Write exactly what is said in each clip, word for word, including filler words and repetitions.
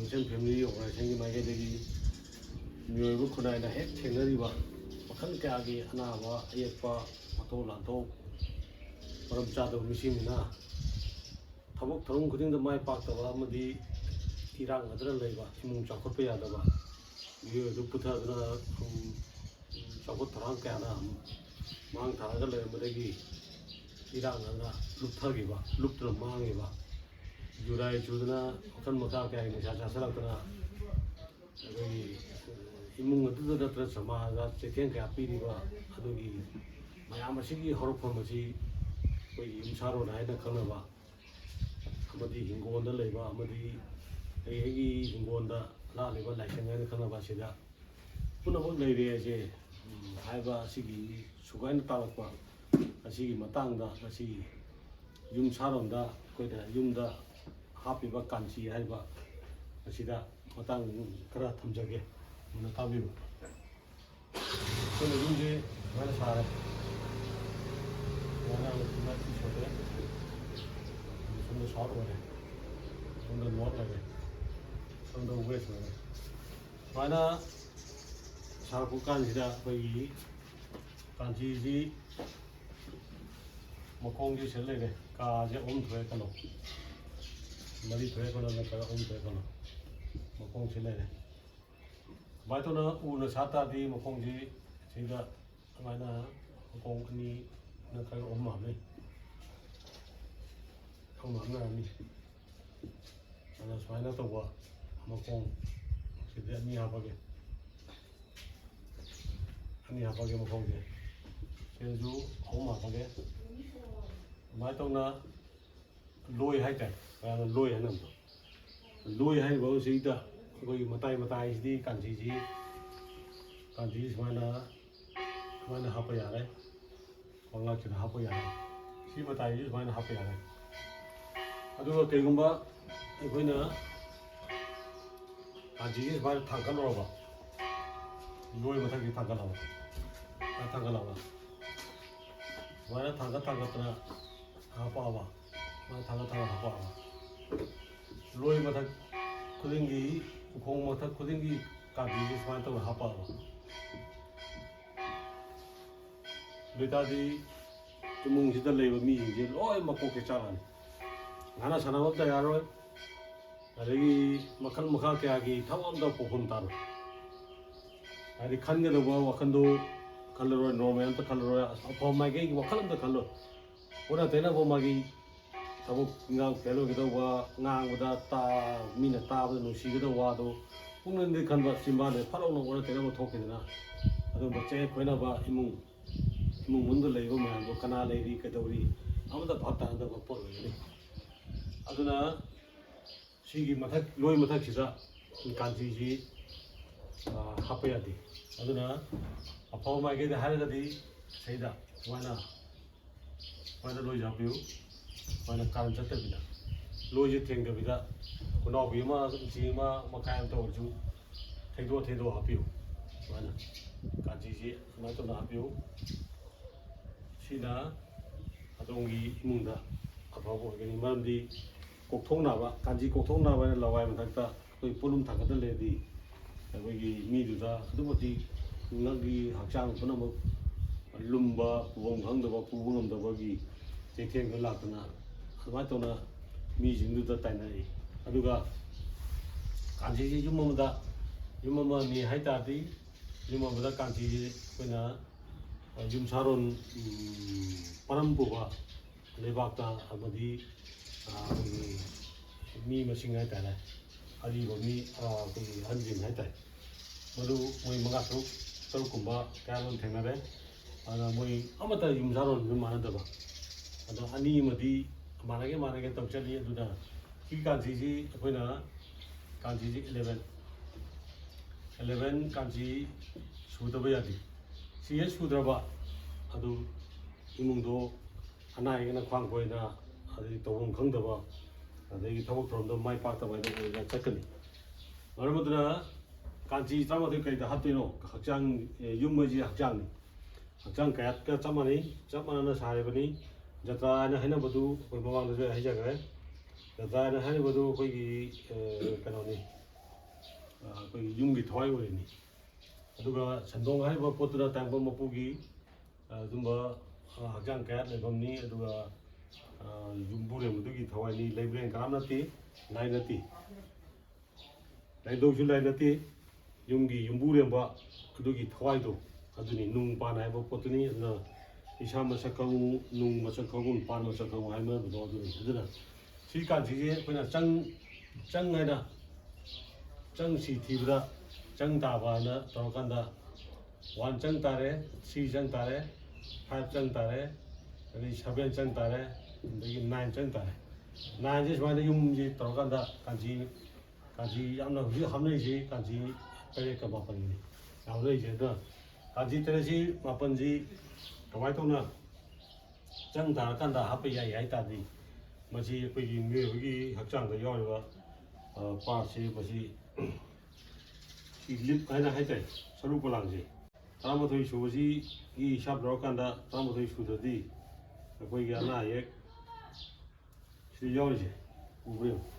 Mission Family Organizationꯒꯤ ꯃꯥꯏꯀꯩꯗꯒꯤ ꯃꯤꯑꯣꯏꯕ ꯈꯨꯟꯅꯥꯏꯅ ꯍꯦꯛ ꯊꯦꯡꯅꯔꯤꯕ ꯃꯈꯜ ꯀꯌꯥꯒꯤ ꯑꯅꯥꯕ ꯑꯌꯦꯛꯄ, ꯋꯥꯊꯣꯛ ꯂꯥꯟꯊꯣꯛ, ꯃꯔꯝ ꯆꯥꯗꯕ ꯃꯤꯁꯤ ꯃꯤꯅꯥ, ꯊꯕꯛ ꯊꯧꯔꯝ ꯈꯨꯗꯤꯡꯗ ꯃꯥꯏ ꯄꯥꯛꯇꯕ ꯑꯃꯗꯤ ꯏꯔꯥꯡꯅꯗꯅ ꯂꯩꯕ, ꯏꯃꯨꯡ ꯆꯥꯎꯈꯠꯄ ꯌꯥꯗꯕ, ꯃꯤꯑꯣꯏ ꯑꯗꯨ ꯄꯨꯊꯗꯨꯅ, ꯎꯝ, ꯆꯥꯎꯈꯠ ꯊꯧꯔꯥꯡ ꯀꯌꯥꯅ ꯃꯥꯡ ꯊꯥꯔꯒ ꯂꯩꯔꯝꯕꯗꯒꯤ ꯏꯔꯥꯡꯅꯗꯅ ꯂꯨꯞꯊꯈꯤꯕ, ꯂꯨꯞꯇꯨꯅ ꯃꯥꯡꯉꯤꯕ, ꯌꯨꯔꯥꯏ ꯆꯨꯗꯅ ꯃꯈꯜ ꯃꯈꯥ ꯀꯌꯥꯒꯤ ꯅꯤꯁꯥ ꯆꯥꯁꯤꯜꯂꯛꯇꯅ ꯑꯩꯈꯣꯏꯒꯤ ꯏꯃꯨꯡ ꯑꯗꯨꯗ ꯅꯠꯇꯅ ꯁꯃꯥꯖꯗ ꯆꯩꯊꯦꯡ ꯀꯌꯥ ꯄꯤꯔꯤꯕ ꯑꯗꯨꯒꯤ ꯃꯌꯥꯝ ꯑꯁꯤꯒꯤ ꯍꯧꯔꯛꯐꯝ ꯑꯁꯤ ꯑꯩꯈꯣꯏꯒꯤ ꯌꯨꯝꯁꯥꯔꯣꯟ ꯍꯥꯏꯅ ꯈꯪꯅꯕ ꯑꯃꯗꯤ ꯍꯤꯡꯒꯣꯜꯗ ꯂꯩꯕ ꯑꯃꯗꯤ ꯑꯩ ꯑꯩꯒꯤ ꯍꯤꯡꯒꯣꯜꯗ ꯂꯥꯠꯂꯤꯕ ꯂꯥꯏꯁꯪ ꯍꯥꯏꯅ ꯈꯪꯅꯕ ꯑꯁꯤꯗ ꯄꯨꯝꯅꯃꯛ ꯂꯩꯔꯦ ꯍꯥꯏꯁꯦ꯫ ꯎꯝ, ꯍꯥꯏꯕ ꯑꯁꯤꯒꯤ ꯁꯨꯒꯥꯏꯅ ꯇꯥꯔꯛꯄ ꯑꯁꯤꯒꯤ ꯃꯇꯥꯡꯗ ꯉꯁꯤ ꯌꯨꯝ ꯁꯥꯔꯣꯝꯗ ꯑꯩꯈꯣꯏꯅ ꯌꯨꯝꯗ ꯍꯥꯞꯄꯤꯕ ꯀꯥꯟꯆꯤ ꯍꯥꯏꯕ ꯑꯁꯤꯗ ꯃꯇꯥꯡ ꯈꯔ ꯊꯝꯖꯒꯦ, ꯃꯨꯟꯅ ꯇꯥꯕꯤꯌꯨ꯫ ꯑꯩꯈꯣꯏꯅ ꯌꯨꯝꯁꯦ ꯁꯨꯃꯥꯏꯅ ꯁꯥꯔꯦ, ꯁꯨꯃꯥꯏꯅ ꯏꯃꯥ ꯏꯁꯤꯡ ꯁꯣꯏꯔꯦ, ꯁꯣꯝꯗ ꯁꯥꯎꯠ ꯑꯣꯏꯔꯦ, ꯁꯣꯝꯗ ꯅꯣꯔꯠ ꯑꯣꯏꯔꯦ, ꯁꯣꯝꯗ ꯋꯦꯁ ꯑꯣꯏꯔꯦ꯫ ꯁꯨꯃꯥꯏꯅ ꯁꯥꯔꯛꯄ ꯀꯥꯟꯁꯤꯗ ꯑꯩꯈꯣꯏꯒꯤ ꯀꯥꯟꯆꯤꯁꯤ ꯃꯈꯣꯡꯁꯦ ꯁꯤꯗ ꯂꯩꯔꯦ, ꯀꯥꯁꯦ ꯑꯍꯨꯝ ꯊꯣꯛꯑꯦ ꯈꯜꯂꯣ, ꯃꯔꯤ ꯊꯣꯛꯑꯦ ꯈꯜꯂꯣ, ꯅꯠꯇ꯭ꯔꯒ ꯑꯍꯨꯝ ꯊꯣꯛꯑꯦ ꯈꯜꯂꯣ, ꯃꯈꯣꯡꯁꯤ ꯂꯩꯔꯦ꯫ ꯁꯨꯃꯥꯏꯅ ꯇꯧꯅ ꯎꯅ ꯁꯥ ꯇꯥꯔꯗꯤ ꯃꯈꯣꯡꯁꯤ ꯁꯤꯗ ꯁꯨꯃꯥꯏꯅ ꯃꯈꯣꯡ ꯑꯅꯤ ꯅꯠꯇ꯭ꯔꯒ ꯑꯍꯨꯝ ꯍꯥꯞꯅꯩ, ꯑꯍꯨꯝ ꯍꯥꯞꯅꯔꯅꯤ꯫ ꯑꯗ ꯁꯨꯃꯥꯏꯅ ꯇꯧꯕ ꯃꯈꯣꯡ ꯁꯤꯗꯤ ꯑꯅꯤ ꯍꯥꯞꯄꯒꯦ, ꯑꯅꯤ ꯍꯥꯞꯄꯒꯦ ꯃꯈꯣꯡꯁꯦ, ꯁꯤꯗꯁꯨ ꯑꯍꯨꯝ ꯍꯥꯞꯄꯒꯦ꯫ ꯑꯗꯨꯃꯥꯏꯅ ꯇꯧꯅ ꯂꯣꯏ ꯍꯥꯏꯇꯥꯔꯦ, ꯃꯌꯥꯝꯅ ꯂꯣꯏ ꯍꯥꯏꯅꯕꯗꯣ꯫ ꯂꯣꯏ ꯍꯥꯏꯔꯤꯕ ꯁꯤꯗ ꯑꯩꯈꯣꯏꯒꯤ ꯃꯇꯥꯏ ꯃꯇꯥꯏꯁꯤꯗꯤ ꯀꯥꯟꯆꯤꯁꯤ, ꯀꯥꯟꯆꯤꯁꯤ ꯁꯨꯃꯥꯏꯅ, ꯁꯨꯃꯥꯏꯅ ꯍꯥꯞꯄ ꯌꯥꯔꯦ, ꯈ꯭ꯋꯥꯡꯅꯥꯛꯁꯤꯗ ꯍꯥꯞꯄ ꯌꯥꯔꯦ꯫ ꯁꯤ ꯃꯇꯥꯏꯁꯤ ꯁꯨꯃꯥꯏꯅ ꯍꯥꯞꯄ ꯌꯥꯔꯦ꯫ ꯑꯗꯨꯒ ꯀꯩꯒꯨꯝꯕ ꯑꯩꯈꯣꯏꯅ ꯀꯥꯟꯆꯤꯁꯤ ꯁꯨꯃꯥꯏꯅ ꯊꯥꯡꯒꯠꯂꯨꯔꯕ, ꯂꯣꯏ ꯃꯊꯛꯁꯤ ꯊꯥꯡꯒꯠꯂꯕ, ꯁꯨꯃꯥꯏꯅ ꯊꯥꯡꯒꯠꯂꯕ, ꯁꯨꯃꯥꯏꯅ ꯊꯥꯡꯒꯠ ꯊꯥꯡꯒꯠꯇꯅ ꯍꯥꯞꯄꯛꯑꯕ, ꯁꯨꯃꯥꯏꯅ ꯊꯥꯡꯒꯠ ꯊꯥꯡꯒꯠ ꯍꯥꯞꯄꯛꯑꯕ, ꯂꯣꯏ ꯃꯊꯛ ꯈꯨꯗꯤꯡꯒꯤ, ꯎꯈꯣꯡ ꯃꯊꯛ ꯈꯨꯗꯤꯡꯒꯤ ꯀꯥꯟꯆꯤꯁꯦ ꯁꯨꯃꯥꯏꯅ ꯇꯧꯔ ꯍꯥꯞꯄꯛꯑꯕ꯫ ꯑꯗꯨ ꯑꯣꯏꯇꯥꯔꯗꯤ ꯏꯃꯨꯡꯁꯤꯗ ꯂꯩꯕ ꯃꯤꯁꯤꯡꯁꯦ ꯂꯣꯏ ꯃꯀꯣꯛꯁꯦ ꯆꯥꯛꯂꯅꯤ꯫ ꯉꯥꯅ ꯁꯥꯟꯅꯕ ꯑꯝꯇ ꯌꯥꯔꯣꯏ꯫ ꯑꯗꯒꯤ ꯃꯈꯜ ꯃꯈꯥ ꯀꯌꯥꯒꯤ ꯊꯕꯛ ꯑꯝꯇ ꯄꯣꯛꯐꯝ ꯇꯥꯔꯣꯏ꯫ ꯍꯥꯏꯗꯤ ꯈꯟꯒꯗꯧꯕ ꯋꯥꯈꯜꯗꯣ ꯈꯜꯂꯔꯣꯏ, ꯅꯣꯔꯃꯦꯜ ꯑꯝꯇ ꯈꯜꯂꯔꯣꯏ, ꯑꯐꯕ ꯃꯥꯏꯀꯩꯒꯤ ꯋꯥꯈꯜ ꯑꯝꯇ ꯈꯜꯂꯣꯏ꯫ ꯑꯣꯟꯅ ꯇꯩꯅꯕ ꯃꯥꯒꯤ ꯊꯕꯛ ꯏꯟꯈꯥꯡ ꯐꯦꯜ ꯑꯣꯏꯒꯗꯧꯕ, ꯉꯥꯡꯕꯗ ꯇꯥ-, ꯃꯤꯅ ꯇꯥꯕꯗ ꯅꯨꯡꯁꯤꯒꯗꯧꯕ ꯋꯥꯗꯣ ꯄꯨꯛꯅꯤꯡꯗꯤ ꯈꯟꯕ, ꯆꯤꯟꯕꯥꯟꯗ ꯐꯠ ꯂꯥꯎꯅ ꯑꯣꯟꯅ ꯇꯩꯅꯕ ꯊꯣꯛꯈꯤꯗꯅ ꯑꯗꯨꯝꯕ ꯆꯌꯦꯠ ꯈꯣꯏꯅꯕ ꯏꯃꯨꯡ, ꯏꯃꯨꯡ ꯃꯅꯨꯡꯗ ꯂꯩꯔꯤꯕ ꯃꯌꯥꯝꯗꯣ ꯀꯅꯥ ꯂꯩꯔꯤ, ꯀꯩꯗꯧꯔꯤ, ꯑꯃꯠꯇ ꯚꯥꯞ ꯇꯥꯅꯗꯕ ꯄꯣꯠ ꯑꯣꯏꯒꯅꯤ꯫ ꯑꯗꯨꯅ ꯁꯤꯒꯤ ꯃꯊꯛ, ꯂꯣꯏ ꯃꯊꯛꯁꯤꯗ ꯀꯥꯟꯆꯤꯁꯤ, ꯑ, ꯍꯥꯞꯄ ꯌꯥꯗꯦ꯫ ꯑꯗꯨꯅ ꯑꯐꯕ ꯃꯥꯏꯀꯩꯗ ꯍꯥꯏꯔꯒꯗꯤ ꯁꯤꯗ ꯁꯨꯃꯥꯏꯅ ꯁꯨꯃꯥꯏꯅ ꯂꯣꯏꯁꯦ ꯍꯥꯞꯄꯤꯌꯨ꯫ ꯁꯨꯃꯥꯏꯅ ꯀꯥꯔꯟ ꯆꯠꯇꯕꯤꯗ, ꯂꯣꯏꯁꯦ ꯊꯦꯡꯗꯕꯤꯗ, ꯈꯨꯅꯥꯎꯕꯤ ꯑꯃ, ꯏꯟꯆꯤ ꯑꯃ ꯃꯈꯥꯏ ꯑꯃ ꯇꯧꯔꯁꯨ ꯊꯩꯗꯣꯛ ꯊꯩꯗꯣꯛ ꯍꯥꯞꯄꯤꯌꯨ꯫ ꯁꯨꯃꯥꯏꯅ ꯀꯥꯟꯆꯤꯁꯤ ꯁꯨꯃꯥꯏꯅ ꯇꯧꯅ ꯍꯥꯞꯄꯤꯌꯨ꯫ ꯁꯤꯅ ꯑꯗꯣꯝꯒꯤ ꯏꯃꯨꯡꯗ ꯑꯐꯕ ꯑꯣꯏꯒꯅꯤ꯫ ꯃꯔꯝꯗꯤ ꯀꯣꯛꯊꯣꯛ ꯅꯥꯕ, ꯀꯥꯟꯆꯤ ꯀꯣꯛꯊꯣꯛ ꯅꯥꯕ ꯍꯥꯏꯅ ꯂꯋꯥꯏ ꯃꯊꯛꯇ ꯑꯩꯈꯣꯏ ꯄꯣꯠꯂꯨꯝ ꯊꯥꯡꯒꯠꯇ ꯂꯩꯔꯗꯤ ꯑꯩꯈꯣꯏꯒꯤ ꯃꯤꯗꯨꯗ ꯑꯗꯨꯛꯀꯤ ꯃꯇꯤꯛ ꯉꯛꯂꯤ, ꯍꯛꯆꯥꯡ ꯄꯨꯝꯅꯃꯛ ꯂꯨꯝꯕ, ꯄꯨꯐꯝ ꯈꯪꯗꯕ, ꯄꯨꯕ ꯉꯝꯗꯕꯒꯤ ꯆꯩꯊꯦꯡꯗ ꯂꯥꯛꯇꯅ ꯑꯗꯨꯃꯥꯏꯅ ꯇꯧꯅ ꯃꯤꯁꯤꯡꯗꯨꯗ ꯇꯥꯏꯅꯔꯛꯏ꯫ ꯑꯗꯨꯒ ꯀꯥꯟꯆꯤꯁꯤ ꯌꯨꯝ ꯑꯃꯗ, ꯌꯨꯝ ꯑꯃꯅꯤ ꯍꯥꯏ ꯇꯥꯔꯗꯤ, ꯌꯨꯝ ꯑꯃꯗ ꯀꯥꯟꯆꯤꯁꯤ ꯑꯩꯈꯣꯏꯅ ꯌꯨꯝꯁꯥꯔꯣꯟ, ꯎꯝ, ꯃꯔꯝ ꯄꯨꯕ ꯂꯩꯕꯥꯛꯇ ꯑꯃꯗꯤ, ꯑ, ꯑꯩꯈꯣꯏꯒꯤ ꯃꯤ ꯃꯁꯤꯡ ꯍꯥꯏꯇꯥꯔꯦ, ꯑꯔꯤꯕ ꯃꯤ, ꯑ, ꯑꯩꯈꯣꯏꯒꯤ ꯑꯍꯟꯁꯤꯡ ꯍꯥꯏꯇꯥꯔꯦ, ꯃꯗꯨ ꯃꯣꯏ ꯃꯉꯥ ꯇꯔꯨꯛ, ꯇꯔꯨꯛꯀꯨꯝꯕ ꯀꯌꯥ ꯑꯃ ꯊꯦꯡꯅꯔꯦ꯫ ꯑꯗꯨꯅ ꯃꯣꯏ ꯑꯃꯠꯇ ꯌꯨꯝꯁꯥꯔꯣꯟꯁꯨ ꯃꯥꯟꯅꯗꯕ, ꯑꯗꯣ ꯑꯅꯤ ꯑꯃꯗꯤ ꯃꯥꯟꯅꯒꯦ ꯃꯥꯟꯅꯒꯦ ꯇꯧ ꯆꯠꯂꯤ꯫ ꯑꯗꯨꯅ ꯁꯤ ꯀꯥꯟꯆꯤꯁꯤ ꯑꯩꯈꯣꯏꯅ ꯀꯥꯟꯆꯤꯁꯤ eleven, eleven ꯀꯥꯟꯆꯤ ꯁꯨꯗꯕ ꯌꯥꯗꯦ꯫ ꯁꯤ ꯍꯦꯛ ꯁꯨꯗ꯭ꯔꯕ ꯑꯗꯨ ꯏꯃꯨꯡꯗꯣ ꯑꯅꯥ ꯑꯌꯦꯛꯅ ꯈ꯭ꯋꯥꯡ ꯀꯣꯏꯅ, ꯑꯗꯩ ꯇꯧꯐꯝ ꯈꯪꯗꯕ, ꯑꯗꯒꯤ ꯊꯕꯛ ꯊꯧꯔꯝꯗ ꯃꯥꯏ ꯄꯥꯛꯇꯕ ꯍꯥꯏꯗꯣ ꯑꯣꯏꯅ ꯆꯠꯀꯅꯤ꯫ ꯃꯔꯝ ꯑꯗꯨꯅ ꯀꯥꯟꯆꯤ ꯆꯥꯝꯃꯗ ꯀꯩꯗ ꯍꯥꯞꯇꯣꯏꯅꯣ? ꯍꯛꯆꯥꯡ, ꯑꯦ, ꯌꯨꯝ ꯍꯥꯏꯁꯤ ꯍꯛꯆꯥꯡꯅꯤ꯫ ꯍꯛꯆꯥꯡ ꯀꯌꯥꯠꯀ ꯆꯞ ꯃꯥꯟꯅꯩ, ꯆꯞ ꯃꯥꯟꯅꯅ ꯁꯥꯔꯤꯕꯅꯤ꯫ ꯖꯇ꯭ꯔꯥ ꯍꯥꯏꯅ ꯍꯥꯏꯅꯕꯗꯨ ꯑꯩꯈꯣꯏ ꯃꯃꯥꯡꯗꯁꯨ ꯑꯩ ꯍꯥꯏꯖꯈ꯭ꯔꯦ꯫ ꯔꯖꯥꯅ ꯍꯥꯏꯔꯤꯕꯗꯨ ꯑꯩꯈꯣꯏꯒꯤ, ꯑ, ꯀꯩꯅꯣꯅꯤ, ꯑ, ꯑꯩꯈꯣꯏꯒꯤ ꯌꯨꯝꯒꯤ ꯊꯋꯥꯏ ꯑꯣꯏꯔꯤꯅꯤ꯫ ꯑꯗꯨꯒ ꯁꯦꯟꯗꯣꯡ ꯍꯥꯏꯔꯤꯕ ꯄꯣꯠꯇꯨꯅ ꯇꯥꯏꯕꯪ ꯃꯄꯨꯒꯤ, ꯑ, ꯑꯗꯨꯝꯕ, ꯑ, ꯍꯛꯆꯥꯡ ꯀꯌꯥꯠ ꯂꯩꯐꯝꯅꯤ꯫ ꯑꯗꯨꯒ, ꯑ, ꯌꯨꯝꯕꯨꯔꯦꯝꯕꯗꯨꯒꯤ ꯊꯋꯥꯏꯅꯤ꯫ ꯂꯩꯕ꯭ꯔꯦꯟ ꯀꯅꯥꯝ ꯅꯠꯇꯦ, ꯂꯥꯏ ꯅꯠꯇꯦ꯫ ꯂꯥꯏꯗꯧꯁꯨ ꯂꯥꯏ ꯅꯠꯇꯦ꯫ ꯌꯨꯝꯒꯤ ꯌꯨꯝꯕꯨꯔꯦꯝꯕ ꯑꯗꯨꯒꯤ ꯊꯋꯥꯏꯗꯣ ꯑꯗꯨꯅꯤ ꯅꯨꯡ ꯄꯥꯟ ꯍꯥꯏꯕ ꯄꯣꯠꯇꯨꯅꯤ꯫ ꯑꯗꯨꯅ ꯏꯁꯥ ꯃꯁꯛ ꯈꯪꯉꯨ, ꯅꯨꯡ ꯃꯁꯛ ꯈꯪꯉꯨ, ꯄꯥꯟ ꯃꯁꯛ ꯈꯪꯉꯨ ꯍꯥꯏꯅꯕꯗꯣ ꯑꯗꯨꯅꯤ꯫ ꯑꯗꯨꯅ ꯁꯤ ꯀꯥꯟꯁꯤꯁꯦ ꯑꯩꯈꯣꯏꯅ ꯆꯪ, ꯆꯪ ꯍꯥꯏꯅ, ꯆꯪ ꯁꯤ ꯊꯤꯕꯗ ꯆꯪ ꯇꯥꯕ ꯍꯥꯏꯅ ꯇꯧꯔꯀꯥꯟꯗ ꯋꯥꯟ ꯆꯪ ꯇꯥꯔꯦ, ꯊ꯭ꯔꯤ ꯆꯪ ꯇꯥꯔꯦ, ꯐꯥꯏꯚ ꯆꯪ ꯇꯥꯔꯦ, ꯑꯗꯩ ꯁꯚꯦꯟ ꯆꯪ ꯇꯥꯔꯦ, ꯑꯗꯒꯤ ꯅꯥꯏꯟ ꯆꯪ ꯇꯥꯔꯦ꯫ ꯅꯥꯏꯟꯁꯦ ꯁꯨꯃꯥꯏꯅ ꯌꯨꯝꯁꯤ ꯇꯧꯔꯀꯥꯟꯗ ꯀꯥꯟꯆꯤ, ꯀꯥꯟꯆꯤ ꯌꯥꯝꯅ ꯍꯧꯖꯤꯛ ꯍꯥꯞꯅꯔꯤꯁꯤ ꯀꯥꯟꯆꯤ ꯇꯔꯦꯠꯀ ꯃꯥꯄꯟꯒꯤꯅꯤ ꯍꯥꯞꯅꯔꯤꯁꯦ꯫ ꯑꯗꯨꯅ ꯀꯥꯟꯆꯤ ꯇꯔꯦꯠꯁꯤ, ꯃꯥꯄꯟꯁꯤ ꯀꯃꯥꯏꯅ ꯇꯧꯅ ꯆꯪ ꯇꯥꯔꯀꯥꯟꯗ ꯍꯥꯞꯄ ꯌꯥꯏ ꯍꯥꯏ ꯇꯥꯔꯗꯤ, ꯃꯁꯤ ꯑꯩꯈꯣꯏꯒꯤ ꯃꯤꯑꯣꯏꯕꯒꯤ ꯍꯛꯆꯥꯡꯗ ꯌꯥꯎꯔꯤꯕ, ꯑ, ꯄꯥꯔꯠꯁꯤ, ꯃꯁꯤ ꯁꯤ ꯂꯤꯞ ꯍꯥꯏꯅ ꯍꯥꯏꯇꯥꯔꯦ, ꯁꯔꯨ ꯄꯣꯂꯥꯡꯁꯦ꯫ ꯇꯔꯥꯃꯥꯊꯣꯏ ꯁꯨꯕꯁꯤꯒꯤ ꯍꯤꯁꯥꯞ ꯂꯧꯔꯀꯥꯟꯗ ꯇꯔꯥꯃꯥꯊꯣꯏ ꯁꯨꯗ꯭ꯔꯗꯤ ꯑꯩꯈꯣꯏꯒꯤ ꯑꯅꯥ ꯑꯌꯦꯛ ꯁꯤꯗ ꯌꯥꯎꯔꯤꯁꯦ ꯎꯕ꯭ꯔꯥ ꯌꯦꯡꯉꯨ꯫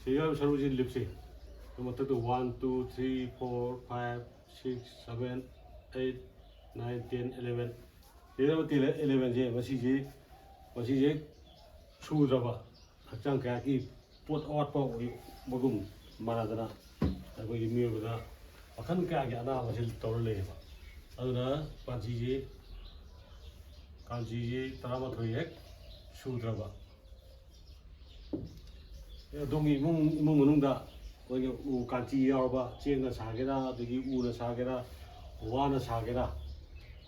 ꯁꯤꯗ ꯌꯥꯎꯔꯤꯕ ꯁꯔꯨꯁꯤ ꯂꯤꯞꯁꯦ꯫ ꯃꯊꯛꯇ one, two, three, four, five, six, seven, eight, nine, ten, eleven. ꯁꯤꯗ ꯇꯦꯟ, ꯑꯦꯂꯦꯚꯦꯟꯁꯦ ꯃꯁꯤꯁꯦ, ꯃꯁꯤꯁꯦ ꯁꯨꯗ꯭ꯔꯕ ꯍꯛꯆꯥꯡ ꯀꯌꯥꯠꯀꯤ ꯄꯣꯠ ꯑꯋꯥꯠꯄ ꯑꯣꯏꯕꯒꯨꯝ ꯃꯥꯟꯅꯗꯅ ꯑꯩꯈꯣꯏꯒꯤ ꯃꯤꯑꯣꯏꯕꯗ ꯃꯈꯜ ꯀꯌꯥꯒꯤ ꯑꯅꯥꯕꯁꯤ ꯇꯧꯔ ꯂꯩꯌꯦꯕ꯫ ꯑꯗꯨꯅ ꯀꯥꯟꯆꯤꯁꯤ, ꯀꯥꯟꯆꯤꯁꯤ ꯇꯔꯥꯃꯥꯊꯣꯏ ꯍꯦꯛ ꯁꯨꯗ꯭ꯔꯕ, ꯑꯗꯣꯝꯒꯤ ꯏꯃꯨꯡ, ꯏꯃꯨꯡ ꯃꯅꯨꯡꯗ ꯑꯩꯈꯣꯏꯒꯤ ꯎ ꯀꯥꯟꯆꯤ ꯌꯥꯎꯔꯕ, ꯆꯦꯡꯅ ꯁꯥꯒꯦꯔꯥ, ꯑꯗꯒꯤ ꯎꯅ ꯁꯥꯒꯦꯔꯥ, ꯋꯥꯅ ꯁꯥꯒꯦꯔꯥ,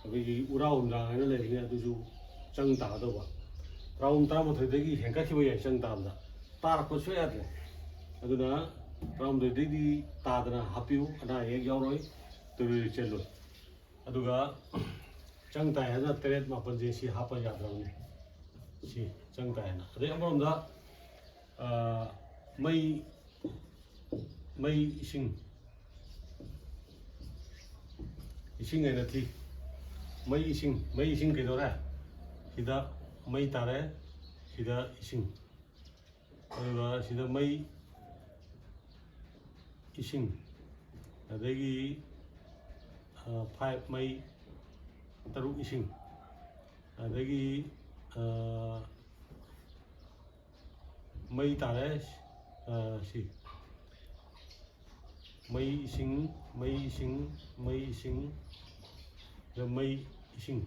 ꯑꯩꯈꯣꯏꯒꯤ ꯎꯔꯥ ꯍꯨꯝꯗ꯭ꯔꯥ ꯍꯥꯏꯅ ꯂꯩꯕꯅꯦ, ꯑꯗꯨꯁꯨ ꯆꯪ ꯇꯥꯒꯗꯧꯕ꯫ ꯇꯔꯥꯍꯨꯝ, ꯇꯔꯥꯃꯥꯊꯣꯏꯗꯒꯤ ꯍꯦꯟꯒꯠꯈꯤꯕ ꯌꯥꯏ ꯆꯪ ꯇꯥꯕꯗ꯫ ꯇꯥꯔꯛꯄ ꯁꯨꯡꯌꯥ ꯌꯥꯗ꯭ꯔꯦ꯫ ꯑꯗꯨꯅ ꯇꯔꯥꯍꯨꯝꯗꯣꯏꯗꯩꯗꯤ ꯇꯥꯗꯅ ꯍꯥꯞꯄꯤꯌꯨ, ꯑꯅꯥ ꯑꯌꯦꯛ ꯌꯥꯎꯔꯣꯏ, ꯇꯨꯔꯤꯜ ꯆꯦꯜꯂꯣꯏ꯫ ꯑꯗꯨꯒ ꯆꯪ ꯇꯥꯏ ꯍꯥꯏꯅ ꯇꯔꯦꯠ ꯃꯥꯄꯟꯁꯦ ꯁꯤ ꯍꯥꯞꯄ ꯌꯥꯗ꯭ꯔꯕꯅꯤ꯫ ꯁꯤ ꯆꯪ ꯇꯥꯏ ꯍꯥꯏꯅ꯫ ꯑꯗꯩ ꯑꯃꯔꯣꯝꯗ, ꯑ, ꯃꯩ, ꯃꯩ ꯏꯁꯤꯡ, ꯏꯁꯤꯡ ꯍꯥꯏꯅ ꯊꯤ꯫ ꯃꯩ ꯏꯁꯤꯡ, ꯃꯩ ꯏꯁꯤꯡ ꯀꯩꯗꯧꯔꯦ? ꯁꯤꯗ ꯃꯩ ꯇꯥꯔꯦ, ꯁꯤꯗ ꯏꯁꯤꯡ꯫ ꯑꯗꯨꯒ ꯁꯤꯗ ꯃꯩ, ꯏꯁꯤꯡ, ꯑꯗꯒꯤ ꯐꯥꯏꯚ ꯃꯩ, ꯇꯔꯨꯛ ꯏꯁꯤꯡ, ꯑꯗꯒꯤ ꯃꯩ ꯇꯥꯔꯦ꯫ ꯁꯤ ꯃꯩ ꯏꯁꯤꯡ, ꯃꯩ ꯏꯁꯤꯡ, ꯃꯩ ꯏꯁꯤꯡ, ꯃꯩ ꯏꯁꯤꯡ꯫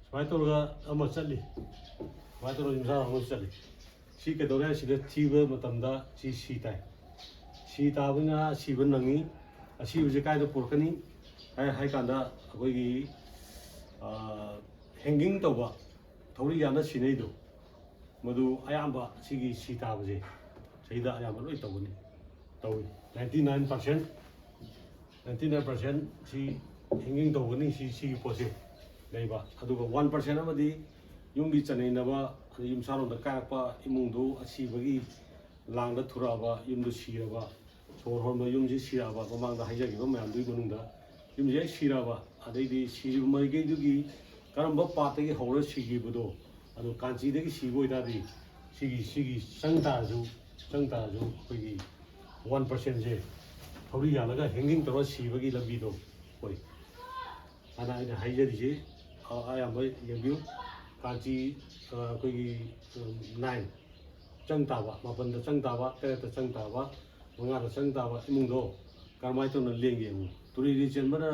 ꯁꯨꯃꯥꯏꯅ ꯇꯧꯔꯒ ꯑꯃ ꯆꯠꯂꯤ꯫ ꯁꯨꯃꯥꯏꯅ ꯇꯧꯔꯒ ꯌꯨꯝꯁꯥ ꯑꯃ ꯆꯠꯂꯤ꯫ ꯁꯤ ꯀꯩꯗꯧꯔꯦ? ꯁꯤꯗ ꯊꯤꯕ ꯃꯇꯝꯗ ꯁꯤ ꯁꯤ ꯇꯥꯏ꯫ ꯁꯤ ꯇꯥꯕꯅꯤꯅ ꯑꯁꯤꯕ ꯅꯪꯉꯤ꯫ ꯑꯁꯤꯕꯁꯦ ꯀꯥꯏꯗ ꯄꯨꯔꯛꯀꯅꯤ ꯍꯥꯏ ꯍꯥꯏ ꯀꯥꯟꯗ ꯑꯩꯈꯣꯏꯒꯤ ꯍꯦꯡꯒꯤꯡ ꯇꯧꯕ, ꯊꯧꯔꯤ ꯌꯥꯅ ꯁꯤꯅꯩꯗꯣ, ꯃꯗꯨ ꯑꯌꯥꯝꯕ ꯁꯤꯒꯤ ꯁꯤ ꯇꯥꯕꯁꯦ ꯁꯤꯗ ꯑꯌꯥꯝꯕ ꯂꯣꯏ ꯇꯧꯒꯅꯤ꯫ ꯇꯧꯏ꯫ ninety nine percent, ninety nine percent ꯁꯤ ꯍꯦꯡꯒꯤꯡ ꯇꯧꯒꯅꯤ꯫ ꯁꯤ ꯁꯤꯒꯤ ꯄꯣꯠꯁꯦ ꯂꯩꯕ꯫ ꯑꯗꯨꯒ one percent ꯑꯃꯗꯤ ꯌꯨꯝꯒꯤ ꯆꯅꯩꯅꯕ, ꯑꯗꯩ ꯌꯨꯝꯁꯥꯔꯣꯟꯗ ꯀꯥꯏꯔꯛꯄ ꯏꯃꯨꯡꯗꯨ ꯑꯁꯤꯕꯒꯤ ꯂꯥꯡꯗ ꯊꯨꯔꯛꯑꯕ, ꯌꯨꯝꯗꯨ ꯁꯤꯔꯕ, ꯁꯣꯔ ꯍꯣꯟꯕ ꯌꯨꯝꯁꯤ ꯁꯤꯔꯛꯑꯕ, ꯃꯃꯥꯡꯗ ꯍꯥꯏꯖꯈꯤꯕ ꯃꯌꯥꯝꯗꯨꯒꯤ ꯃꯅꯨꯡꯗ ꯌꯨꯝꯁꯤ ꯍꯦꯛ ꯁꯤꯔꯛꯑꯕ, ꯑꯗꯩꯗꯤ ꯁꯤꯔꯤꯕ ꯃꯥꯏꯀꯩꯗꯨꯒꯤ ꯀꯔꯝꯕ ꯄꯥꯠꯇꯒꯤ ꯍꯧꯔ ꯁꯤꯈꯤꯕꯗꯣ, ꯑꯗꯣ ꯀꯥꯟꯆꯤꯗꯒꯤ ꯁꯤꯕ ꯑꯣꯏꯇꯥꯔꯗꯤ ꯁꯤꯒꯤ, ꯁꯤꯒꯤ ꯆꯪ ꯇꯥꯔꯁꯨ, ꯆꯪ ꯇꯥꯔꯁꯨ ꯑꯩꯈꯣꯏꯒꯤ one percentꯁꯦ ꯊꯧꯔꯤ ꯌꯥꯜꯂꯒ ꯍꯦꯡꯒꯤꯡ ꯇꯧꯔ ꯁꯤꯕꯒꯤ ꯂꯝꯕꯤꯗꯣ ꯑꯣꯏ꯫ ꯑꯗ ꯑꯩꯅ ꯍꯥꯏꯖꯔꯤꯁꯤ, ꯑ-, ꯑꯌꯥꯝꯕ ꯌꯦꯡꯕꯤꯌꯨ꯫ ꯀꯥꯟꯆꯤ, ꯑ, ꯑꯩꯈꯣꯏꯒꯤ, ꯎꯝ, nine ꯆꯪ ꯇꯥꯕ, ꯃꯥꯄꯟꯗ ꯆꯪ ꯇꯥꯕ, ꯇꯔꯦꯠꯇ ꯆꯪ ꯇꯥꯕ, ꯃꯉꯥꯗ ꯆꯪ ꯇꯥꯕ ꯏꯃꯨꯡꯗꯣ ꯀꯔꯝꯍꯥꯏꯅ ꯇꯧꯅ ꯂꯦꯡꯒꯦ ꯌꯦꯡꯉꯨ꯫ ꯇꯨꯔꯤꯗꯤ ꯆꯦꯟꯕꯅ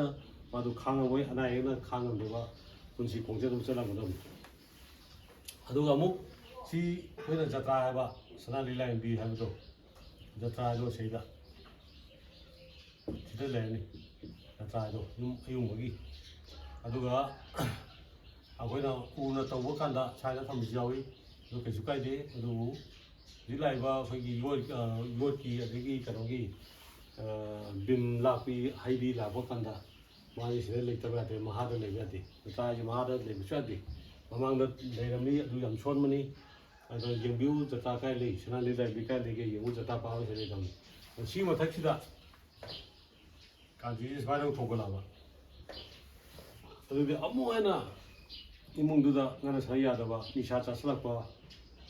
ꯃꯥꯗꯨ ꯈꯥꯡꯉꯝꯃꯣꯏ, ꯑꯅꯥ ꯑꯌꯦꯛꯅ ꯈꯥꯡꯉꯝꯗꯕ ꯄꯨꯟꯁꯤ ꯈꯣꯡꯆꯠ ꯑꯃ ꯆꯠꯂꯝꯒꯗꯕꯅꯤ꯫ ꯑꯗꯨꯒ ꯑꯃꯨꯛ ꯁꯤ ꯑꯩꯈꯣꯏꯅ ꯖꯇ꯭ꯔꯥ ꯍꯥꯏꯕ, ꯁꯅꯥ ꯂꯤꯂꯥ ꯌꯦꯡꯕꯤ ꯍꯥꯏꯕꯗꯣ, ꯖꯇ꯭ꯔꯥ ꯍꯥꯏꯗꯣ ꯁꯤꯗ ꯁꯤꯗ ꯂꯩꯔꯅꯤ꯫ ꯖꯇ꯭ꯔꯥ ꯍꯥꯏꯗꯣ ꯌꯨꯝ ꯑꯌꯨꯡꯕꯒꯤ꯫ ꯑꯗꯨꯒ ꯑꯩꯈꯣꯏꯅ ꯎꯅ ꯇꯧꯕ ꯀꯥꯟꯗ ꯁ꯭ꯋꯥꯏꯗ ꯊꯝꯕꯁꯨ ꯌꯥꯎꯏ, ꯑꯗꯨ ꯀꯩꯁꯨ ꯀꯥꯏꯗꯦ꯫ ꯑꯗꯨꯕꯨ ꯍꯧꯖꯤꯛ ꯂꯥꯛꯏꯕ ꯑꯩꯈꯣꯏꯒꯤ ꯌꯣꯠ, ꯑ, ꯌꯣꯠꯀꯤ ꯑꯗꯒꯤ ꯀꯩꯅꯣꯒꯤ, ꯑ, ꯕꯤꯝ ꯂꯥꯛꯄꯤ ꯍꯩꯕꯤ ꯂꯥꯛꯄ ꯀꯥꯟꯗ ꯃꯥꯒꯤ ꯁꯤꯗ ꯂꯩꯇꯕ ꯌꯥꯗꯦ, ꯃꯍꯥꯗ ꯂꯩꯕ ꯌꯥꯗꯦ꯫ ꯖꯇ꯭ꯔꯥ ꯍꯥꯏꯁꯦ ꯃꯍꯥꯗ ꯂꯩꯕꯁꯨ ꯌꯥꯗꯦ꯫ ꯃꯃꯥꯡꯗ ꯂꯩꯔꯝꯃꯤ, ꯑꯗꯨ ꯌꯥꯝ ꯁꯣꯟꯕꯅꯤ꯫ ꯑꯗꯣ ꯌꯦꯡꯕꯤꯌꯨ, ꯖꯇ꯭ꯔꯥ ꯀꯥꯏ ꯂꯩ, ꯁꯅꯥ ꯂꯤꯂꯥ ꯀꯥꯏ ꯂꯩꯒꯦ ꯌꯦꯡꯉꯨ, ꯖꯇ꯭ꯔꯥ ꯄꯥꯕ ꯁꯤꯗ ꯂꯩꯔꯝꯃꯤ꯫ ꯁꯤꯒꯤ ꯃꯊꯛꯁꯤꯗ ꯀꯥꯟꯆꯤꯁꯦ ꯁꯨꯃꯥꯏꯅ ꯑꯃꯨꯛ ꯊꯣꯛꯒꯠꯂꯛꯑꯕ꯫ ꯑꯗꯨꯗꯤ ꯑꯃꯨꯛ ꯍꯦꯟꯅ ꯏꯃꯨꯡꯗꯨꯗ ꯉꯟꯅ ꯁꯥꯟꯅ ꯌꯥꯗꯕ, ꯅꯤꯁꯥ ꯆꯥꯁꯤꯜꯂꯛꯄ,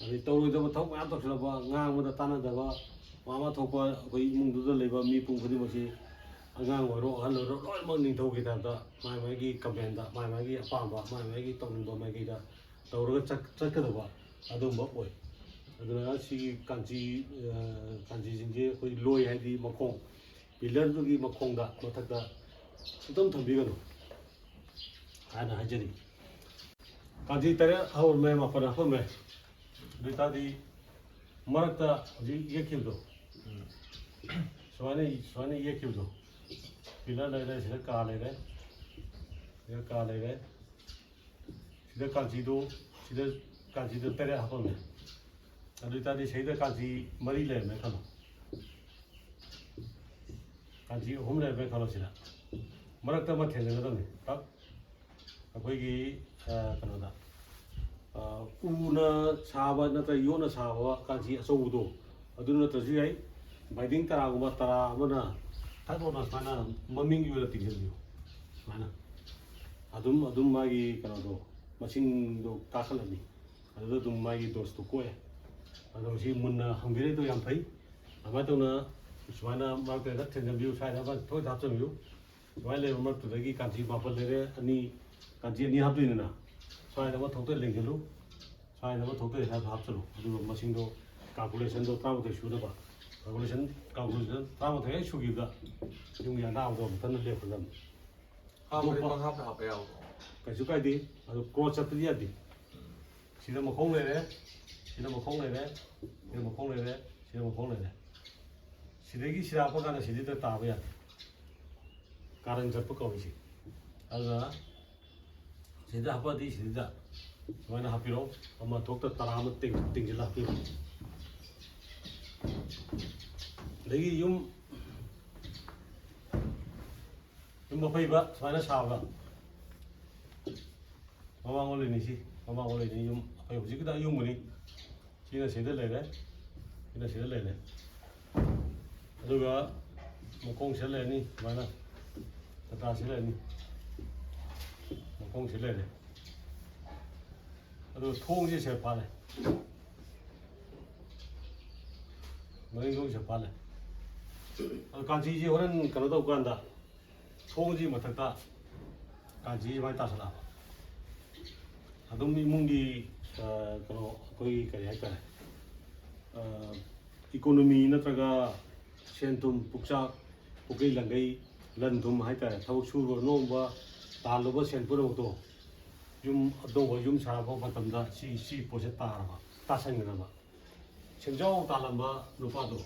ꯑꯗꯩ ꯇꯧꯔꯣꯏꯗꯕ ꯊꯕꯛ ꯃꯌꯥꯝ ꯇꯧꯁꯤꯜꯂꯛꯄ, ꯉꯥꯡꯕꯗ ꯇꯥꯟꯅꯗꯕ, ꯃꯥ ꯃꯥ ꯊꯣꯛꯄ ꯑꯩꯈꯣꯏ ꯏꯃꯨꯡꯗꯨꯗ ꯂꯩꯕ ꯃꯤꯄꯨꯝ ꯈꯨꯗꯤꯡꯃꯛꯁꯤ, ꯑꯉꯥꯡ ꯑꯣꯏꯔꯣ ꯑꯍꯜ ꯑꯣꯏꯔꯣ, ꯂꯣꯏꯅꯃꯛ ꯅꯤꯡꯊꯧꯒꯤ ꯇꯥꯏꯞꯇ ꯃꯥꯏ ꯃꯥꯏꯒꯤ ꯀꯃꯦꯟꯗ, ꯃꯥꯏ ꯃꯥꯏꯒꯤ ꯑꯄꯥꯝꯕ, ꯃꯥꯏ ꯃꯥꯏꯒꯤ ꯇꯧꯅꯤꯡꯕ ꯃꯥꯏꯀꯩꯗ ꯇꯧꯔꯒ ꯆꯠ-, ꯆꯠꯀꯗꯧꯕ ꯑꯗꯨꯒꯨꯝꯕ ꯑꯣꯏ꯫ ꯑꯗꯨꯅ ꯁꯤꯒꯤ ꯀꯥꯟꯆꯤ, ꯑ, ꯀꯥꯟꯆꯤꯁꯤꯡꯁꯦ ꯑꯩꯈꯣꯏ ꯂꯣꯏ ꯍꯥꯏꯗꯤ ꯃꯈꯣꯡ, ꯄꯤꯂꯔꯗꯨꯒꯤ ꯃꯈꯣꯡꯗ ꯃꯊꯛꯇ ꯁꯨꯡꯊꯝ ꯊꯝꯕꯤꯒꯅꯨ ꯍꯥꯏꯅ ꯍꯥꯏꯖꯔꯤ꯫ ꯀꯥꯟꯆꯤ ꯇꯔꯦꯠ ꯍꯧꯔꯝꯃꯦ, ꯃꯥꯄꯟ ꯍꯥꯞꯄꯝꯃꯦ꯫ ꯑꯗꯨ ꯑꯣꯏꯇꯥꯔꯗꯤ ꯃꯔꯛꯇ ꯍꯧꯖꯤꯛ ꯌꯦꯛꯈꯤꯕꯗꯣ, ꯁꯨꯃꯥꯏꯅ, ꯁꯨꯃꯥꯏꯅ ꯌꯦꯛꯈꯤꯕꯗꯣ, ꯄꯤꯂꯔ ꯂꯩꯔꯦ, ꯁꯤꯗ ꯀꯥ ꯂꯩꯔꯦ, ꯁꯤꯗ ꯀꯥ ꯂꯩꯔꯦ, ꯁꯤꯗ ꯀꯥꯟꯆꯤꯗꯣ, ꯁꯤꯗ ꯀꯥꯟꯆꯤꯗꯣ ꯇꯔꯦꯠ ꯍꯥꯞꯄꯝꯃꯦ꯫ ꯑꯗꯨ ꯑꯣꯏꯇꯥꯔꯗꯤ ꯁꯤꯗ ꯀꯥꯟꯆꯤ ꯃꯔꯤ ꯂꯩꯔꯝꯃꯦ ꯈꯜꯂꯣ, ꯀꯥꯟꯆꯤ ꯑꯍꯨꯝ ꯂꯩꯔꯝꯃꯦ ꯈꯜꯂꯣ꯫ ꯁꯤꯗ ꯃꯔꯛꯇ ꯑꯃ ꯊꯦꯡꯅꯒꯗꯕꯅꯤ꯫ ꯇꯛ, ꯑꯩꯈꯣꯏꯒꯤ, ꯑ, ꯀꯩꯅꯣꯗ, ꯑ, ꯎꯅ ꯁꯥꯕ ꯅꯠꯇ꯭ꯔꯒ ꯌꯣꯠꯅ ꯁꯥꯕ ꯀꯥꯟꯆꯤ ꯑꯆꯧꯕꯗꯣ, ꯑꯗꯨ ꯅꯠꯇ꯭ꯔꯁꯨ ꯌꯥꯏ꯫ ꯕꯥꯏꯗꯤꯡ ꯇꯔꯥꯒꯨꯝꯕ, ꯇꯔꯥ ꯑꯃꯅ ꯊꯛ ꯂꯥꯎꯅ ꯁꯨꯃꯥꯏꯅ ꯃꯃꯤꯡꯒꯤ ꯑꯣꯏꯅ ꯇꯤꯡꯁꯤꯟꯕꯤꯌꯨ꯫ ꯁꯨꯃꯥꯏꯅ ꯑꯗꯨꯝ, ꯑꯗꯨꯝ ꯃꯥꯒꯤ ꯀꯩꯅꯣꯗꯣ, ꯃꯁꯤꯡꯗꯣ ꯀꯥꯈꯠꯂꯅꯤ꯫ ꯑꯗꯨꯗ ꯑꯗꯨꯝ ꯃꯥꯒꯤ ꯗꯣꯁꯇꯣ ꯀꯣꯛꯑꯦ꯫ ꯑꯗꯣ ꯁꯤ ꯃꯨꯟꯅ ꯍꯪꯕꯤꯔꯛꯏꯗꯣ ꯌꯥꯝ ꯐꯩ꯫ ꯑꯗꯨꯃꯥꯏꯅ ꯇꯧꯅ ꯁꯨꯃꯥꯏꯅ ꯃꯔꯛꯇ ꯍꯦꯛꯇ ꯊꯦꯡꯖꯟꯕꯤꯌꯨ, ꯁ꯭ꯋꯥꯏꯗ ꯑꯃ ꯊꯣꯏꯗ ꯍꯥꯞꯆꯟꯕꯤꯌꯨ꯫ ꯁꯨꯃꯥꯏꯅ ꯂꯩꯕ ꯃꯔꯛꯇꯨꯗꯒꯤ ꯀꯥꯟꯆꯤ ꯃꯥꯄꯜ ꯂꯩꯔꯦ, ꯑꯅꯤ, ꯀꯥꯟꯆꯤ ꯑꯅꯤ ꯍꯥꯞꯇꯣꯏꯅꯤꯅ, ꯁ꯭ꯋꯥꯏꯗ ꯑꯃ ꯊꯣꯛꯇꯣꯏ ꯂꯦꯡꯁꯤꯜꯂꯨ, ꯁ꯭ꯋꯥꯏꯗ ꯑꯃ ꯊꯣꯛꯇꯣꯏ ꯁ꯭ꯋꯥꯏꯗ ꯍꯥꯞꯆꯜꯂꯨ꯫ ꯑꯗꯨꯒ ꯃꯁꯤꯡꯗꯣ, ꯀꯥꯜꯀꯨꯂꯦꯁꯟꯗꯣ ꯇꯔꯥꯃꯥꯊꯣꯏ ꯁꯨꯅꯕ, ꯀꯥꯜꯀꯨꯂꯦꯁꯟ, ꯀꯥꯜꯀꯨꯂꯦꯁꯟ ꯇꯔꯥꯃꯥꯊꯣꯏ ꯍꯦꯛ ꯁꯨꯈꯤꯕꯗ ꯌꯨꯝꯒꯤ ꯑꯅꯥꯕꯗꯣ ꯑꯃꯨꯛꯇꯪꯗ ꯂꯦꯞꯀꯗꯕꯅꯤ꯫ ꯍꯥꯞꯄꯗꯤ ꯑꯇꯣꯞꯄ ꯄꯪꯍꯥꯞꯇ ꯍꯥꯞꯄ ꯌꯥꯕ꯭ꯔꯣ? ꯀꯩꯁꯨ ꯀꯥꯏꯗꯦ, ꯑꯗꯨ ꯀ꯭ꯔꯣꯁ ꯆꯠꯄꯗꯤ ꯌꯥꯗꯦ꯫ ꯁꯤꯗ ꯃꯈꯣꯡ ꯂꯩꯔꯦ, ꯁꯤꯗ ꯃꯈꯣꯡ ꯂꯩꯔꯦ, ꯁꯤꯗ ꯃꯈꯣꯡ ꯂꯩꯔꯦ, ꯁꯤꯗ ꯃꯈꯣꯡ ꯂꯩꯔꯦ꯫ ꯁꯤꯗꯒꯤ ꯁꯤꯗ ꯍꯥꯞꯄ ꯀꯥꯟꯗ ꯁꯤꯗꯩꯗ ꯇꯥꯕ ꯌꯥꯗꯦ꯫ ꯀꯥꯔꯟ ꯆꯠꯄ ꯀꯧꯏ ꯁꯤ꯫ ꯑꯗꯨꯅ ꯁꯤꯗ ꯍꯥꯞꯄꯗꯤ ꯁꯤꯗ ꯁꯨꯃꯥꯏꯅ ꯍꯥꯞꯄꯤꯔꯣ꯫ ꯑꯃ ꯊꯣꯛꯇ ꯇꯔꯥ ꯑꯃ ꯇꯦꯡ-, ꯇꯦꯡꯁꯤꯜꯂ ꯍꯥꯞꯄꯤꯔꯣ꯫ ꯑꯗꯒꯤ ꯌꯨꯝ, ꯌꯨꯝ ꯑꯐꯩꯕ ꯁꯨꯃꯥꯏꯅ ꯁꯥꯕ꯫ ꯃꯃꯥꯡ ꯑꯣꯜꯂꯤꯅꯤ ꯁꯤ, ꯃꯃꯥꯡ ꯑꯣꯜꯂꯤꯅꯤ ꯌꯨꯝ ꯑꯐꯩꯕ꯫ ꯍꯧꯖꯤꯛꯀꯤꯗ ꯑꯌꯨꯡꯕꯅꯤ꯫ ꯁꯤꯅ ꯁꯤꯗ ꯂꯩꯔꯦ, ꯁꯤꯅ ꯁꯤꯗ ꯂꯩꯔꯦ꯫ ꯑꯗꯨꯒ ꯃꯈꯣꯡ ꯁꯤꯗ ꯂꯩꯔꯅꯤ, ꯁꯨꯃꯥꯏꯅ ꯇꯇꯥ ꯁꯤꯗ ꯂꯩꯔꯅꯤ, ꯃꯈꯣꯡ ꯁꯤꯗ ꯂꯩꯔꯦ꯫ ꯑꯗꯨꯒ ꯊꯣꯡꯁꯦ ꯁꯤꯗ ꯐꯥꯔꯦ꯫ ꯃꯔꯤꯡꯒꯣꯡ ꯁꯦꯝꯄꯥꯜꯂꯦ꯫ ꯑꯗꯣ ꯀꯥꯟꯆꯤꯁꯤ ꯍꯣꯔꯦꯟ ꯀꯩꯅꯣ ꯇꯧꯕ ꯀꯥꯟꯗ ꯊꯣꯡꯁꯤ ꯃꯊꯛꯇ ꯀꯥꯟꯆꯤ ꯁꯨꯃꯥꯏꯅ ꯇꯥꯁꯜꯂꯛꯑꯕ, ꯑꯗꯨꯝ ꯏꯃꯨꯡꯒꯤ, ꯑ, ꯀꯩꯅꯣ, ꯑꯩꯈꯣꯏꯒꯤ ꯀꯔꯤ ꯍꯥꯏꯇꯥꯔꯦ, ꯑ, ꯏꯀꯣꯅꯣꯃꯤ ꯅꯠꯇ꯭ꯔꯒ ꯁꯦꯟ ꯊꯨꯝ, ꯄꯨꯛꯆꯥꯛ, ꯄꯨꯀꯩ ꯂꯪꯒꯩ, ꯂꯟ ꯊꯨꯝ ꯍꯥꯏꯇꯥꯔꯦ, ꯊꯕꯛ ꯁꯨꯔꯨꯕ ꯅꯣꯝꯕ ꯇꯥꯜꯂꯨꯕ ꯁꯦꯟ ꯄꯨꯝꯅꯃꯛꯇꯣ ꯌꯨꯝ ꯑꯗꯧꯕ ꯌꯨꯝ ꯁꯥꯕ ꯃꯇꯝꯗ ꯁꯤ, ꯁꯤ ꯄꯣꯠꯁꯦ ꯇꯥꯔꯕ, ꯇꯥꯁꯟꯒꯗꯕ꯫ ꯁꯦꯟꯖꯥꯎ ꯇꯥꯜꯂꯝꯕ ꯅꯨꯄꯥꯗꯣ,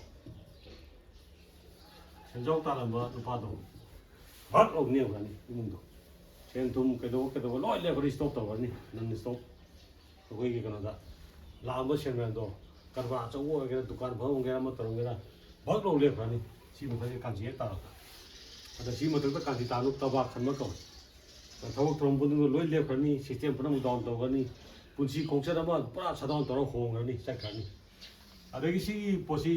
ꯁꯦꯟꯖꯥꯎ ꯇꯥꯜꯂꯝꯕ ꯅꯨꯄꯥꯗꯣ ꯚꯛ ꯂꯧ ꯅꯦꯝꯈ꯭ꯔꯅꯤ ꯏꯃꯨꯡꯗꯣ꯫ ꯁꯦꯟ ꯊꯨꯝ ꯀꯩꯗꯧꯕ ꯀꯩꯗꯧꯕ ꯂꯣꯏ ꯂꯦꯞꯈ꯭ꯔꯅꯤ, ꯁ꯭ꯇꯣꯞ ꯇꯧꯈ꯭ꯔꯅꯤ, ꯅꯟ ꯁ꯭ꯇꯣꯞ꯫ ꯑꯩꯈꯣꯏꯒꯤ ꯀꯩꯅꯣꯗ ꯂꯥꯛꯑꯝꯕ ꯁꯦꯟ ꯃꯌꯥꯝꯗꯣ, ꯀꯔꯕꯥꯔ ꯑꯆꯧꯕ ꯑꯣꯏꯒꯦꯔꯥ, ꯗꯨꯀꯥꯟ ꯐꯝ ꯑꯣꯏꯒꯦꯔꯥ, ꯑꯃ ꯇꯧꯔꯝꯒꯦꯔꯥ, ꯚꯛ ꯂꯧ ꯂꯦꯞꯈ꯭ꯔꯅꯤ꯫ ꯁꯤ ꯃꯊꯛꯁꯦ ꯀꯥꯟꯆꯤ ꯍꯦꯛ ꯇꯥꯔꯛꯄ꯫ ꯑꯗ ꯁꯤ ꯃꯊꯛꯇ ꯀꯥꯟꯆꯤ ꯇꯥꯅꯨ ꯀꯔꯕꯥꯔ ꯈꯟꯕ ꯀꯧꯏ꯫ ꯊꯕꯛ ꯊꯧꯔꯝ ꯄꯨꯝꯅꯃꯛ ꯂꯣꯏ ꯂꯦꯞꯈ꯭ꯔꯅꯤ, ꯁꯤꯁꯇꯦꯝ ꯄꯨꯝꯅꯃꯛ ꯗꯥꯎꯟ ꯇꯧꯈ꯭ꯔꯅꯤ, ꯄꯨꯟꯁꯤ ꯈꯣꯡꯆꯠ ꯑꯃ ꯄꯨꯔꯥ ꯁꯠ ꯗꯥꯎꯟ ꯇꯧꯔꯒ ꯍꯣꯡꯈ꯭ꯔꯅꯤ, ꯆꯠꯈ꯭ꯔꯅꯤ꯫ ꯑꯗꯒꯤ ꯁꯤꯒꯤ ꯄꯣꯠꯁꯤ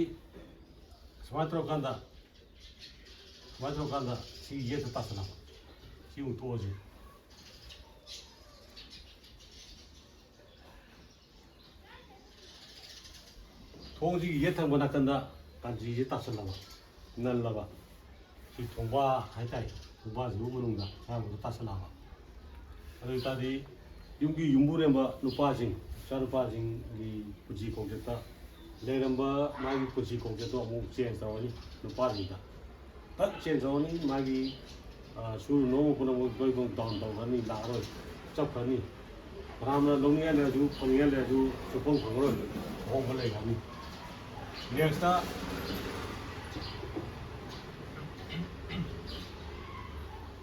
ꯁꯨꯃꯥꯏꯅ ꯇꯧꯔꯀꯥꯟꯗ, ꯁꯨꯃꯥꯏꯅ ꯇꯧꯔꯀꯥꯟꯗ ꯁꯤꯒꯤ ꯌꯦꯠꯇ ꯇꯥꯁꯜꯂꯛꯄ꯫ ꯁꯤ ꯑꯃꯨꯛ ꯇꯣꯛꯑꯁꯤ꯫ ꯊꯣꯡꯁꯤꯒꯤ ꯌꯦꯠ ꯊꯪꯕ ꯅꯥꯀꯟꯗ ꯀꯥꯟꯆꯤꯁꯦ ꯇꯥꯁꯜꯂꯕ, ꯅꯜꯂꯕ, ꯁꯤ ꯊꯣꯡꯕ ꯍꯥꯏꯇꯥꯔꯦ, ꯊꯣꯡꯕꯁꯤꯕꯨ ꯃꯅꯨꯡꯗ ꯑꯌꯥꯝꯕꯗ ꯇꯥꯁꯜꯂꯛꯑꯕ꯫ ꯑꯗꯨ ꯑꯣꯏꯇꯥꯔꯗꯤ ꯌꯨꯝꯒꯤ ꯌꯨꯝꯕꯨꯔꯦꯝꯕ ꯅꯨꯄꯥꯁꯤꯡ, ꯏꯆꯥꯅꯨꯄꯥꯁꯤꯡꯒꯤ ꯄꯨꯟꯁꯤ ꯈꯣꯡꯆꯠꯇ ꯂꯩꯔꯝꯕ ꯃꯥꯒꯤ ꯄꯨꯟꯁꯤ ꯈꯣꯡꯆꯠꯇꯣ ꯑꯃꯨꯛ ꯆꯦꯟꯖ ꯇꯧꯔꯅꯤ ꯅꯨꯄꯥꯁꯤꯡꯗ꯫ ꯐꯠ ꯆꯦꯟꯖ ꯇꯧꯔꯅꯤ, ꯃꯥꯒꯤ, ꯑ, ꯁꯨꯔꯨ ꯅꯣꯝꯕ ꯄꯨꯝꯅꯃꯛ ꯂꯣꯏꯅꯃꯛ ꯗꯥꯎꯟ ꯇꯧꯈ꯭ꯔꯅꯤ, ꯂꯥꯛꯑꯔꯣꯏ, ꯆꯠꯈ꯭ꯔꯅꯤ꯫ ꯐꯅꯌꯥꯝꯅ ꯂꯧꯅꯤꯡꯉꯥꯏ ꯂꯩꯔꯁꯨ, ꯐꯪꯅꯤꯡꯉꯥꯏ ꯂꯩꯔꯁꯨ ꯁꯨꯐꯪ ꯐꯪꯉꯔꯣꯏ, ꯑꯍꯣꯡꯕ ꯂꯩꯈ꯭ꯔꯅꯤ꯫ ꯅꯦꯛꯁꯇ,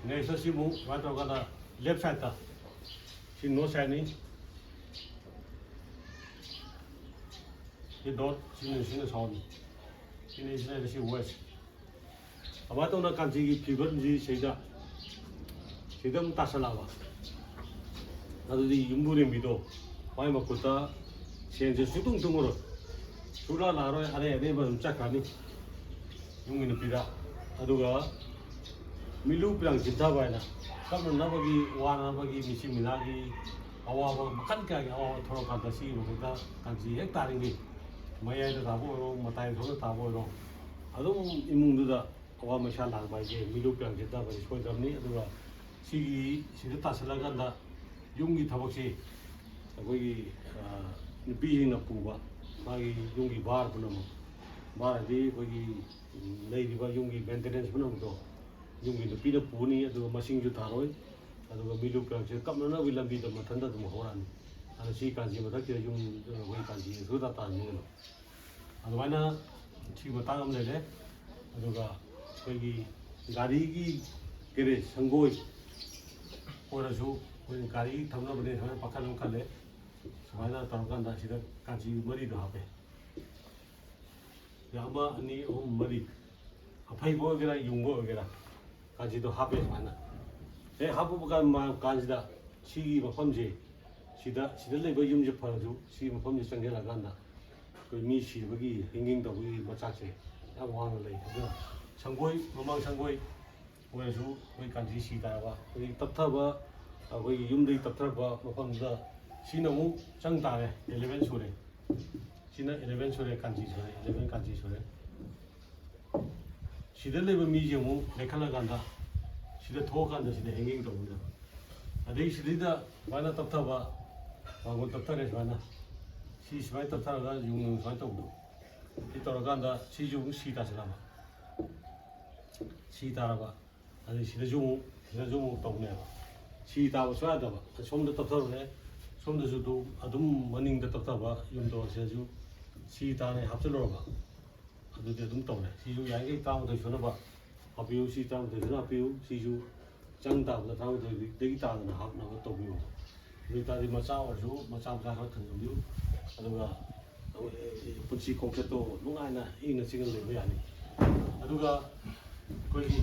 ꯅꯦꯛꯁꯇ ꯁꯤꯃꯨꯛ ꯁꯨꯃꯥꯏꯅ ꯇꯧꯔꯀꯥꯟꯗ ꯂꯦꯐ ꯁꯥꯏꯗꯇ, ꯁꯤ ꯅꯣꯔꯠ ꯁꯥꯏꯗꯅꯤ, ꯁꯤ ꯅꯣꯔꯠ, ꯁꯤꯅ, ꯁꯤꯅ ꯁꯥꯎꯠꯅꯤ, ꯁꯤꯅ ꯏꯁꯅ, ꯁꯤ ꯋꯦꯁ꯫ ꯑꯗꯨꯃꯥꯏꯅ ꯇꯧꯅ ꯀꯥꯟꯆꯤꯒꯤ ꯐꯤꯕꯝꯁꯤ ꯁꯤꯗ, ꯁꯤꯗ ꯑꯃꯨꯛ ꯇꯥꯁꯜꯂꯛꯑꯕ꯫ ꯑꯗꯨꯗꯤ ꯌꯨꯝꯕꯨꯔꯦꯝꯕꯤꯗꯣ ꯃꯥꯏ ꯃꯈꯨꯠꯇ ꯁꯦꯟꯁꯦ ꯁꯨꯛꯇꯨꯡ ꯇꯨꯡꯉꯔꯣꯏ, ꯁꯨꯛꯂꯥ ꯂꯥꯛꯑꯔꯣꯏ, ꯑꯔꯩ ꯑꯔꯩꯕ ꯑꯗꯨꯝ ꯆꯠꯈ꯭ꯔꯅꯤ ꯌꯨꯝꯒꯤ ꯅꯨꯄꯤꯗ꯫ ꯑꯗꯨꯒ ꯃꯤꯂꯨ ꯄꯤꯔꯥꯡ ꯆꯤꯟꯊꯕ ꯍꯥꯏꯅ ꯀꯞꯅꯅꯕꯒꯤ, ꯋꯥꯅꯅꯕꯒꯤ, ꯃꯤꯆꯤ ꯃꯤꯅꯥꯒꯤ ꯑꯋꯥꯕ, ꯃꯈꯜ ꯀꯌꯥꯒꯤ ꯑꯋꯥꯕ ꯊꯣꯛꯂꯛꯀꯥꯟꯗ ꯁꯤꯒꯤ ꯃꯊꯛꯇ ꯀꯥꯟꯆꯤ ꯍꯦꯛ ꯇꯥꯔꯤꯉꯩ ꯃꯌꯥꯏꯗ ꯇꯥꯕ ꯑꯣꯏꯔꯣ, ꯃꯇꯥꯏ ꯊꯣꯛꯅ ꯇꯥꯕ ꯑꯣꯏꯔꯣ, ꯑꯗꯨꯝ ꯏꯃꯨꯡꯗꯨꯗ ꯑꯋꯥ ꯃꯩꯁꯥ ꯂꯥꯛꯄ ꯍꯥꯏꯁꯦ ꯃꯤꯂꯨꯞ ꯄ꯭ꯔꯥꯡꯁꯤꯗꯕꯗꯤ ꯁꯣꯏꯗ꯭ꯔꯕꯅꯤ꯫ ꯑꯗꯨꯒ ꯁꯤꯒꯤ ꯁꯤꯗ ꯇꯥꯁꯤꯜꯂꯀꯥꯟꯗ ꯌꯨꯝꯒꯤ ꯊꯕꯛꯁꯤ ꯑꯩꯈꯣꯏꯒꯤ, ꯑ, ꯅꯨꯄꯤꯁꯤꯡꯅ ꯄꯨꯕ, ꯃꯥꯒꯤ ꯌꯨꯝꯒꯤ ꯚꯥꯔ ꯄꯨꯝꯅꯃꯛ, ꯚꯥꯔ ꯍꯥꯏꯗꯤ ꯑꯩꯈꯣꯏꯒꯤ, ꯎꯝ, ꯂꯩꯔꯤꯕ ꯌꯨꯝꯒꯤ ꯃꯦꯟꯇꯦꯅꯦꯟꯁ ꯄꯨꯝꯅꯃꯛꯇꯣ ꯌꯨꯝꯒꯤ ꯅꯨꯄꯤꯅ ꯄꯨꯅꯤ꯫ ꯑꯗꯨꯒ ꯃꯁꯤꯡꯁꯨ ꯊꯥꯔꯣꯏ꯫ ꯑꯗꯨꯒ ꯃꯤꯂꯨꯞ ꯄ꯭ꯔꯥꯡꯁꯤ ꯀꯞꯅꯅꯕꯒꯤ ꯂꯝꯕꯤꯗ ꯃꯊꯟꯇ ꯑꯗꯨꯝ ꯍꯧꯔꯛꯑꯅꯤ꯫ ꯑꯗꯣ ꯁꯤ ꯀꯥꯟꯆꯤ ꯃꯊꯛꯁꯤꯗ ꯌꯨꯝ, ꯑꯩꯈꯣꯏ ꯀꯥꯟꯆꯤ ꯁꯨꯡꯇꯥ ꯇꯥꯍꯟꯅꯤꯡꯒꯅꯨ꯫ ꯑꯗꯨꯃꯥꯏꯅ ꯁꯤ ꯃꯇꯥꯡ ꯑꯃ ꯂꯩꯔꯦ꯫ ꯑꯗꯨꯒ ꯑꯩꯈꯣꯏꯒꯤ ꯒꯥꯔꯤꯒꯤ ꯒꯦꯔꯦꯖ, ꯁꯪꯒꯣꯏ ꯑꯣꯏꯔꯁꯨ, ꯑꯩꯈꯣꯏ ꯒꯥꯔꯤ ꯊꯝꯅꯕꯅꯦ, ꯁꯨꯃꯥꯏꯅ ꯄꯥꯈꯜ ꯑꯃ ꯈꯜꯂꯦ꯫ ꯁꯨꯃꯥꯏꯅ ꯇꯧꯔꯀꯥꯟꯗ ꯁꯤꯗ ꯀꯥꯟꯆꯤ ꯃꯔꯤꯗꯣ ꯍꯥꯞꯄꯦ꯫ ꯁꯤꯗ ꯑꯃ, ꯑꯅꯤ, ꯑꯍꯨꯝ, ꯃꯔꯤ꯫ ꯑꯐꯩꯕ ꯑꯣꯏꯒꯦꯔꯥ, ꯌꯨꯡꯕ ꯑꯣꯏꯒꯦꯔꯥ, ꯀꯥꯟꯆꯤꯗꯣ ꯍꯥꯞꯄꯦ ꯁꯨꯃꯥꯏꯅ꯫ ꯍꯦꯛ ꯍꯥꯞꯄꯨꯕ ꯀꯥꯟ-, ꯃ-, ꯀꯥꯟꯁꯤꯗ ꯁꯤꯒꯤ ꯃꯐꯝꯁꯦ, ꯁꯤꯗ, ꯁꯤꯗ ꯂꯩꯕ ꯌꯨꯝꯁꯦ ꯐꯔꯁꯨ, ꯁꯤꯒꯤ ꯃꯐꯝꯁꯦ ꯆꯪꯁꯤꯜꯂꯀꯥꯟꯗ ꯑꯩꯈꯣꯏ ꯃꯤ ꯁꯤꯕꯒꯤ ꯍꯦꯡꯒꯤꯡ ꯇꯧꯕꯒꯤ ꯃꯆꯥꯛꯁꯦ ꯌꯥꯝ ꯋꯥꯡꯅ ꯂꯩ꯫ ꯑꯗꯨꯅ ꯁꯪꯒꯣꯏ, ꯃꯃꯥꯡ ꯁꯪꯒꯣꯏ ꯑꯣꯏꯔꯁꯨ ꯑꯩꯈꯣꯏ ꯀꯥꯟꯆꯤ ꯁꯤ ꯇꯥꯔꯕ, ꯑꯩꯈꯣꯏꯒꯤ ꯇꯞꯊꯕ, ꯑꯩꯈꯣꯏꯒꯤ ꯌꯨꯝꯗꯒꯤ ꯇꯞꯊꯔꯛꯄ ꯃꯐꯝꯗꯨꯗ ꯁꯤꯅ ꯑꯃꯨꯛ ꯆꯪ ꯇꯥꯔꯦ꯫ ꯑꯦꯂꯦꯚꯦꯟ ꯁꯨꯔꯦ꯫ ꯁꯤꯅ ꯑꯦꯂꯦꯚꯦꯟ ꯁꯨꯔꯦ, ꯀꯥꯟꯆꯤ ꯁꯨꯔꯦ, ꯑꯦꯂꯦꯚꯦꯟ ꯀꯥꯟꯆꯤ ꯁꯨꯔꯦ꯫ ꯁꯤꯗ ꯂꯩꯕ ꯃꯤꯁꯦ ꯑꯃꯨꯛ ꯂꯦꯡꯈꯠꯂꯀꯥꯟꯗ, ꯁꯤꯗ ꯊꯣꯛꯑꯀꯥꯟꯗ ꯁꯤꯗ ꯍꯦꯡꯒꯤꯡ ꯇꯧꯕꯅꯦꯕ꯫ ꯑꯗꯩ ꯁꯤꯗꯩꯗ ꯁꯨꯃꯥꯏꯅ ꯇꯞꯊꯕ, ꯃꯥꯡꯒꯣꯟ ꯇꯞꯊꯔꯦ ꯁꯨꯃꯥꯏꯅ꯫ ꯁꯤ ꯁꯨꯃꯥꯏꯅ ꯇꯞꯊꯔꯒ ꯌꯨꯝ ꯌꯨꯝ ꯁꯨꯃꯥꯏꯅ ꯇꯧꯕꯗꯣ꯫ ꯁꯤ ꯇꯧꯔꯀꯥꯟꯗ ꯁꯤꯁꯨ ꯑꯃꯨꯛ ꯁꯤ ꯇꯥꯁꯤꯜꯂꯕ꯫ ꯁꯤ ꯇꯥꯔꯕ꯫ ꯑꯗꯩ ꯁꯤꯗꯁꯨ ꯑꯃꯨꯛ, ꯁꯤꯗꯁꯨ ꯑꯃꯨꯛ ꯇꯧꯅꯦꯕ꯫ ꯁꯤ ꯇꯥꯕ ꯁꯨꯡꯌꯥ ꯌꯥꯗꯕ꯫ ꯁꯣꯝꯗ ꯇꯞꯊꯔꯨꯔꯦ꯫ ꯁꯣꯝꯗꯁꯨ ꯑꯗꯨ ꯑꯗꯨꯝ ꯃꯅꯤꯡꯗ ꯇꯞꯊꯕ ꯌꯨꯝꯗꯣ ꯁꯤꯗꯁꯨ ꯁꯤ ꯇꯥꯅ ꯍꯥꯞꯆꯤꯜꯂꯨꯔꯕ꯫ ꯑꯗꯨꯗꯤ ꯑꯗꯨꯝ ꯇꯧꯔꯦ꯫ ꯁꯤꯁꯨ ꯌꯥꯔꯤꯈꯩ ꯇꯔꯥꯃꯥꯊꯣꯏ ꯁꯨꯅꯕ ꯍꯥꯞꯄꯤꯌꯨ꯫ ꯁꯤ ꯇꯔꯥꯃꯥꯊꯣꯏ ꯁꯨꯅ ꯍꯥꯞꯄꯤꯌꯨ꯫ ꯁꯤꯁꯨ ꯆꯪ ꯇꯥꯕꯗ ꯇꯔꯥꯃꯥꯊꯣꯏꯗꯒꯤ ꯇꯥꯗꯅ ꯍꯥꯞꯅꯕ ꯇꯧꯕꯤꯌꯨ꯫ ꯑꯗꯨ ꯑꯣꯏꯇꯥꯔꯗꯤ ꯃꯆꯥ ꯑꯣꯏꯔꯁꯨ ꯃꯆꯥ ꯃꯆꯥ ꯈꯔ ꯊꯝꯖꯤꯟꯕꯤꯌꯨ꯫ ꯑꯗꯨꯒ ꯄꯨꯟꯁꯤ ꯈꯣꯡꯆꯠꯇꯣ ꯅꯨꯡꯉꯥꯏꯅ ꯏꯪꯅ ꯆꯤꯛꯅ ꯂꯩꯕ ꯌꯥꯅꯤ꯫ ꯑꯗꯨꯒ ꯑꯩꯈꯣꯏꯒꯤ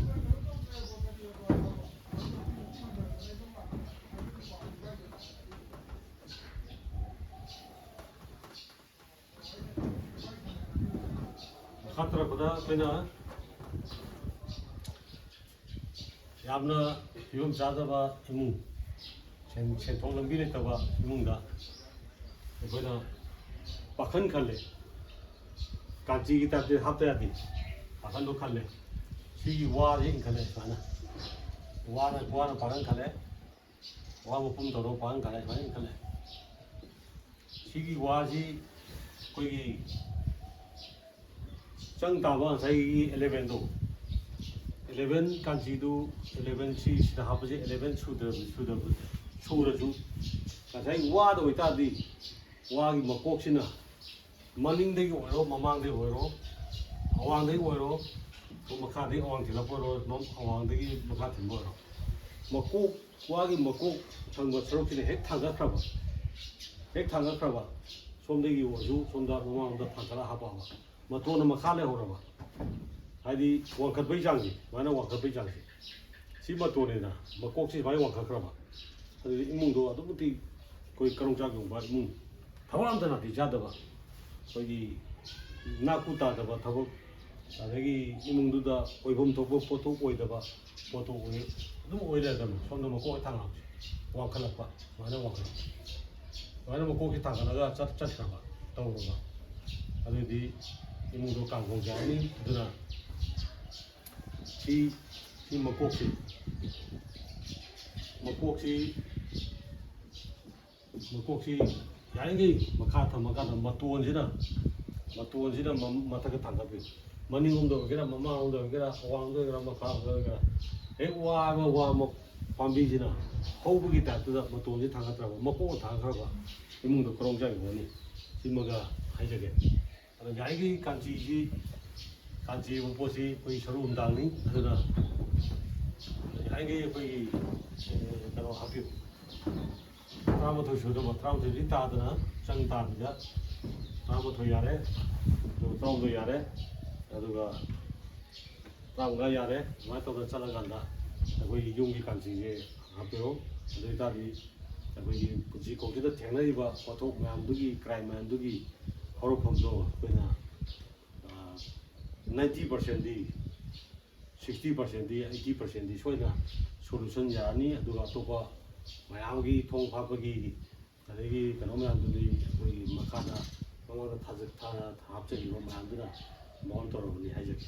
ꯃꯈꯥ ꯇꯥꯔꯛꯄꯗ ꯑꯩꯈꯣꯏꯅ ꯌꯥꯝꯅ ꯐꯤꯕꯝ ꯆꯥꯗꯕ ꯏꯃꯨꯡ, ꯁꯦꯟ-, ꯁꯦꯟꯊꯣꯛ ꯂꯝꯕꯤ ꯂꯩꯇꯕ ꯏꯃꯨꯡꯗ ꯑꯩꯈꯣꯏꯅ ꯄꯥꯈꯟ ꯈꯜꯂꯦ꯫ ꯀꯥꯟꯆꯤꯒꯤ ꯇꯥꯏꯞꯇ ꯍꯥꯞꯇ ꯌꯥꯗꯦ꯫ ꯄꯥꯡꯒꯜꯗꯣ ꯈꯜꯂꯦ꯫ ꯁꯤꯒꯤ ꯋꯥꯁꯦ ꯏꯟꯈꯠꯂꯦ ꯁꯨꯃꯥꯏꯅ꯫ ꯋꯥꯅ ꯋꯥꯅ ꯄꯥꯡꯒꯜ ꯈꯜꯂꯦ꯫ ꯋꯥ ꯃꯄꯨꯝ ꯇꯧꯔꯒ ꯄꯥꯡꯒꯜ ꯈꯜꯂꯦ ꯁꯨꯃꯥꯏꯅ ꯏꯟꯈꯠꯂꯦ꯫ ꯁꯤꯒꯤ ꯋꯥꯁꯤ ꯑꯩꯈꯣꯏꯒꯤ ꯆꯪ ꯇꯥꯕ ꯉꯁꯥꯏꯒꯤ ꯑꯦꯂꯦꯚꯦꯟꯗꯣ, ꯑꯦꯂꯦꯚꯦꯟ ꯀꯥꯟꯆꯤꯗꯨ, ꯑꯦꯂꯦꯚꯦꯟ ꯁꯤ ꯁꯤꯗ ꯍꯥꯞꯄꯁꯦ ꯑꯦꯂꯦꯚꯦꯟ ꯁꯨꯗ꯭ꯔꯕ ꯁꯨꯗꯕ ꯁꯨꯔꯁꯨ ꯉꯁꯥꯏ ꯋꯥꯗ ꯑꯣꯏꯇꯥꯔꯗꯤ ꯋꯥꯒꯤ ꯃꯀꯣꯛꯁꯤꯅ ꯃꯅꯤꯡꯗꯒꯤ ꯑꯣꯏꯔꯣ, ꯃꯃꯥꯡꯗꯒꯤ ꯑꯣꯏꯔꯣ, ꯑꯋꯥꯡꯗꯒꯤ ꯑꯣꯏꯔꯣ, ꯃꯈꯥꯗꯒꯤ ꯑꯋꯥꯡ ꯊꯤꯜꯂꯛꯄ ꯑꯣꯏꯔꯣ, ꯑꯋꯥꯡꯗꯒꯤ ꯃꯈꯥ ꯊꯤꯟꯕ ꯑꯣꯏꯔꯣ, ꯃꯀꯣꯛ, ꯋꯥꯒꯤ ꯃꯀꯣꯛ ꯊꯪꯕ ꯁꯔꯨꯛꯁꯤꯅ ꯍꯦꯛ ꯊꯥꯡꯒꯠꯈ꯭ꯔꯕ, ꯍꯦꯛ ꯊꯥꯡꯒꯠꯈ꯭ꯔꯕ, ꯁꯣꯝꯗꯒꯤ ꯑꯣꯏꯔꯁꯨ ꯁꯣꯝꯗ ꯃꯃꯥꯡꯂꯣꯝꯗ ꯊꯥꯡꯒꯠꯂ ꯍꯥꯞꯄꯛꯑꯕ, ꯃꯇꯣꯟꯅ ꯃꯈꯥ ꯂꯩꯍꯧꯔꯕ, ꯍꯥꯏꯗꯤ ꯋꯥꯡꯈꯠꯄꯒꯤ ꯆꯥꯡꯁꯦ, ꯁꯨꯃꯥꯏꯅ ꯋꯥꯡꯈꯠꯄꯒꯤ ꯆꯥꯡꯁꯦ, ꯁꯤ ꯃꯇꯣꯟꯅꯤꯗꯅ, ꯃꯀꯣꯛꯁꯤ ꯁꯨꯃꯥꯏꯅ ꯋꯥꯡꯈꯠꯈ꯭ꯔꯕ, ꯑꯗꯨꯗꯤ ꯏꯃꯨꯡꯗꯣ ꯑꯗꯨꯛ ꯃꯇꯤꯛ ꯑꯩꯈꯣꯏ ꯀꯔꯣꯡ ꯆꯥꯛ ꯌꯣꯟꯕ ꯏꯃꯨꯡ, ꯊꯕꯛ ꯑꯝꯇ ꯅꯥꯇꯩ ꯆꯥꯗꯕ, ꯑꯩꯈꯣꯏꯒꯤ ꯅꯥꯀꯨ ꯇꯥꯗꯕ ꯊꯕꯛ, ꯑꯗꯒꯤ ꯏꯃꯨꯡꯗꯨꯗ ꯑꯣꯏꯐꯝ ꯊꯣꯛꯄ ꯄꯣꯠꯊꯣꯛ ꯑꯣꯏꯗꯕ ꯄꯣꯠꯊꯣꯛ ꯑꯣꯏ, ꯑꯗꯨꯝ ꯑꯣꯏ ꯂꯩꯔꯗꯕꯅꯤ꯫ ꯁꯣꯝꯗ ꯃꯀꯣꯛ ꯊꯥꯡꯒꯠꯂꯛꯄꯁꯦ, ꯋꯥꯡꯈꯠꯂꯛꯄ, ꯁꯨꯃꯥꯏꯅ ꯋꯥꯡꯈꯠꯂꯛꯄ, ꯁꯨꯃꯥꯏꯅ ꯃꯀꯣꯛꯁꯦ ꯊꯥꯡꯒꯠꯂꯒ ꯆꯠ ꯆꯠꯈ꯭ꯔꯕ, ꯇꯧꯔꯕ, ꯑꯗꯨꯗꯤ ꯏꯃꯨꯡꯗꯣ ꯀꯥꯡꯈꯣꯡ ꯆꯥꯔꯅꯤ꯫ ꯑꯗꯨꯅ ꯁꯤ, ꯁꯤ ꯃꯀꯣꯛꯁꯤ, ꯃꯀꯣꯛꯁꯤ, ꯃꯀꯣꯛꯁꯤ ꯌꯥꯔꯤꯈꯩ ꯃꯈꯥ ꯊꯝꯃꯀꯥꯟꯗ ꯃꯇꯣꯟꯁꯤꯅ, ꯃꯇꯣꯟꯁꯤꯅ ꯃ-, ꯃꯊꯛꯇ ꯊꯥꯡꯒꯠꯄꯤꯕ꯫ ꯃꯅꯤꯡꯂꯣꯝꯗ ꯑꯣꯏꯒꯦꯔꯥ, ꯃꯃꯥꯡꯂꯣꯝꯗ ꯑꯣꯏꯒꯦꯔꯥ, ꯑꯋꯥꯡꯗ ꯑꯣꯏꯒꯦꯔꯥ, ꯃꯈꯥꯗ ꯑꯣꯏꯒꯦꯔꯥ, ꯍꯦꯛ ꯋꯥ ꯑꯃ, ꯋꯥ ꯑꯃ ꯄꯥꯝꯕꯤꯁꯤꯅ ꯍꯧꯕꯒꯤ ꯇꯥꯏꯞꯇꯨꯗ ꯃꯇꯣꯟꯁꯤ ꯊꯥꯡꯒꯠꯇ꯭ꯔꯕ, ꯃꯀꯣꯛꯅ ꯊꯥꯡꯒꯠꯈ꯭ꯔꯕ ꯏꯃꯨꯡꯗ ꯀꯔꯣꯡ ꯆꯥꯏꯒꯅꯤ꯫ ꯁꯤꯃꯒ ꯍꯥꯏꯖꯒꯦ꯫ ꯑꯗꯣ ꯌꯥꯔꯤꯈꯩ ꯀꯥꯟꯆꯤꯁꯤ, ꯀꯥꯟꯆꯤ ꯍꯥꯏꯕ ꯄꯣꯠꯁꯤ ꯑꯩꯈꯣꯏ ꯁꯔꯨ ꯅꯨꯡꯗꯥꯡꯅꯤ꯫ ꯑꯗꯨꯅ ꯌꯥꯔꯤꯈꯩ ꯑꯩꯈꯣꯏꯒꯤ, ꯑꯦ, ꯀꯩꯅꯣ ꯍꯥꯞꯄꯤꯌꯨ꯫ ꯇꯔꯥꯃꯥꯊꯣꯏ ꯁꯨꯗꯕ, ꯇꯔꯥꯃꯥꯊꯣꯏꯗꯤ ꯇꯥꯗꯅ ꯆꯪ ꯇꯥꯕꯤꯗ ꯇꯔꯥꯃꯥꯊꯣꯏ ꯌꯥꯔꯦ, ꯑꯗꯨꯒ ꯇꯔꯥꯍꯨꯝꯗꯣꯏ ꯌꯥꯔꯦ, ꯑꯗꯨꯒ ꯇꯔꯥꯃꯉꯥ ꯌꯥꯔꯦ꯫ ꯑꯗꯨꯃꯥꯏꯅ ꯇꯧꯗꯅ ꯆꯠꯂꯀꯥꯟꯗ ꯑꯩꯈꯣꯏꯒꯤ ꯌꯨꯝꯒꯤ ꯀꯥꯟꯆꯤꯁꯦ ꯍꯥꯞꯄꯤꯔꯣ꯫ ꯑꯗꯨ ꯑꯣꯏꯇꯥꯔꯗꯤ ꯑꯩꯈꯣꯏꯒꯤ ꯄꯨꯟꯁꯤ ꯈꯣꯡꯆꯠꯇ ꯊꯦꯡꯅꯔꯤꯕ ꯄꯣꯠꯊꯣꯛ ꯃꯌꯥꯝꯗꯨꯒꯤ, ꯀ꯭ꯔꯥꯏꯝ ꯃꯌꯥꯝꯗꯨꯒꯤ ꯍꯧꯔꯛꯐꯝꯗꯣ ꯑꯩꯈꯣꯏꯅ, ꯑ, ꯅꯥꯏꯟꯇꯤ ꯄꯥꯔꯁꯦꯟꯗꯤ, ꯁꯤꯛꯁꯇꯤ ꯄꯥꯔꯁꯦꯟꯗꯤ, ꯑꯩꯠꯇꯤ ꯄꯥꯔꯁꯦꯟꯗꯤ ꯁꯣꯏꯗꯅ ꯁꯣꯂꯨꯁꯟ ꯌꯥꯔꯅꯤ꯫ ꯑꯗꯨꯒ ꯑꯇꯣꯞꯄ ꯃꯌꯥꯝꯒꯤ ꯊꯣꯡ ꯐꯥꯛꯄꯒꯤ, ꯑꯗꯒꯤ ꯀꯩꯅꯣ ꯃꯌꯥꯝꯗꯨꯗꯤ ꯑꯩꯈꯣꯏꯒꯤ ꯃꯈꯥꯗ ꯑꯩꯉꯣꯟꯗ ꯊꯥꯖ- ꯊꯥ- ꯍꯥꯞꯆꯈꯤꯕ ꯃꯌꯥꯝꯗꯨꯅ ꯃꯉꯣꯟ ꯇꯧꯔꯕꯅꯤ ꯍꯥꯏꯖꯒꯦ꯫